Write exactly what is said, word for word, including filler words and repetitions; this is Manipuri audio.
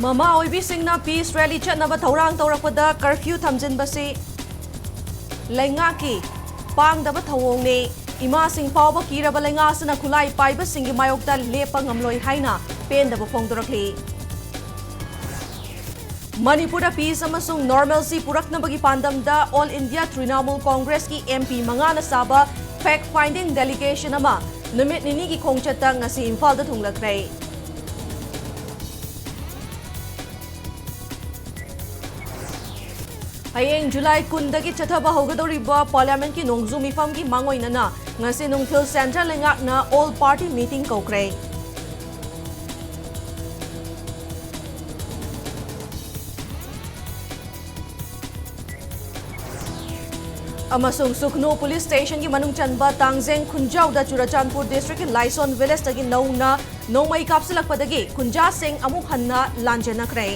ꯃꯃꯥ ꯑꯣꯏꯕꯤꯁꯤꯡꯅ peace rally ꯆꯠꯅꯕ ꯊꯧꯔꯥꯡ ꯇꯧꯔꯛꯄꯗ curfew ꯊꯝꯖꯤꯟꯕꯁꯤ ꯂꯩꯉꯥꯛꯀꯤ ꯄꯥꯡꯗꯕ ꯊꯧꯑꯣꯡꯅꯤ꯫ ꯏꯃꯥꯁꯤꯡ ꯐꯥꯎꯕ ꯀꯤꯔꯕ ꯂꯩꯉꯥꯛ ꯑꯁꯤꯅ ꯈꯨꯠꯂꯥꯏ ꯄꯥꯏꯕꯁꯤꯡꯒꯤ ꯃꯥꯌꯣꯛꯇ ꯂꯦꯞꯄ ꯉꯝꯂꯣꯏ ꯍꯥꯏꯅ ꯄꯦꯟꯗꯕ ꯐꯣꯡꯗꯣꯔꯛꯂꯤ꯫ ꯃꯅꯤꯄꯨꯔꯗ peace ꯑꯃꯁꯨꯡ normalcy ꯄꯨꯔꯛꯅꯕꯒꯤ ꯄꯥꯟꯗꯝꯗ All India Trinamool Congressꯀꯤ MP ꯃꯉꯥꯅ ꯁꯥꯕ fact finding delegation ꯑꯃ ꯅꯨꯃꯤꯠ ꯅꯤꯅꯤꯒꯤ ꯈꯣꯡꯆꯠꯇ ꯉꯁꯤ ꯏꯝꯐꯥꯜꯗ ꯊꯨꯡꯂꯈ꯭ꯔꯦ꯫ ꯍꯌꯦꯡ July ꯀꯨꯟꯗꯒꯤ ꯆꯠꯊꯕ ꯍꯧꯒꯗꯧꯔꯤꯕ Parliamentꯀꯤ ꯅꯣꯡꯖꯨ ꯃꯤꯐꯝꯒꯤ ꯃꯥꯡꯑꯣꯏꯅꯅ ꯉꯁꯤ ꯅꯨꯡꯊꯤꯜ central ꯂꯩꯉꯥꯛꯅ all party meeting ꯀꯧꯈ꯭ꯔꯦ꯫ ꯑꯃꯁꯨꯡ ꯁꯨꯈꯅꯨ police stationꯒꯤ ꯃꯅꯨꯡ ꯆꯟꯕ ꯇꯥꯡꯖꯦꯡ ꯈꯨꯟꯖꯥꯎꯗ ꯆꯨꯔꯆꯥꯟꯄꯨꯔ districtꯀꯤ ꯂꯥꯏꯁꯣꯟ villageꯇꯒꯤ ꯅꯧꯅ ꯅꯣꯡꯃꯩ ꯀꯥꯞꯁꯤꯜꯂꯛꯄꯗꯒꯤ ꯈꯨꯟꯖꯥꯁꯤꯡ ꯑꯃꯨꯛ ꯍꯟꯅ ꯂꯥꯟꯖꯦꯟꯅꯈ꯭ꯔꯦ꯫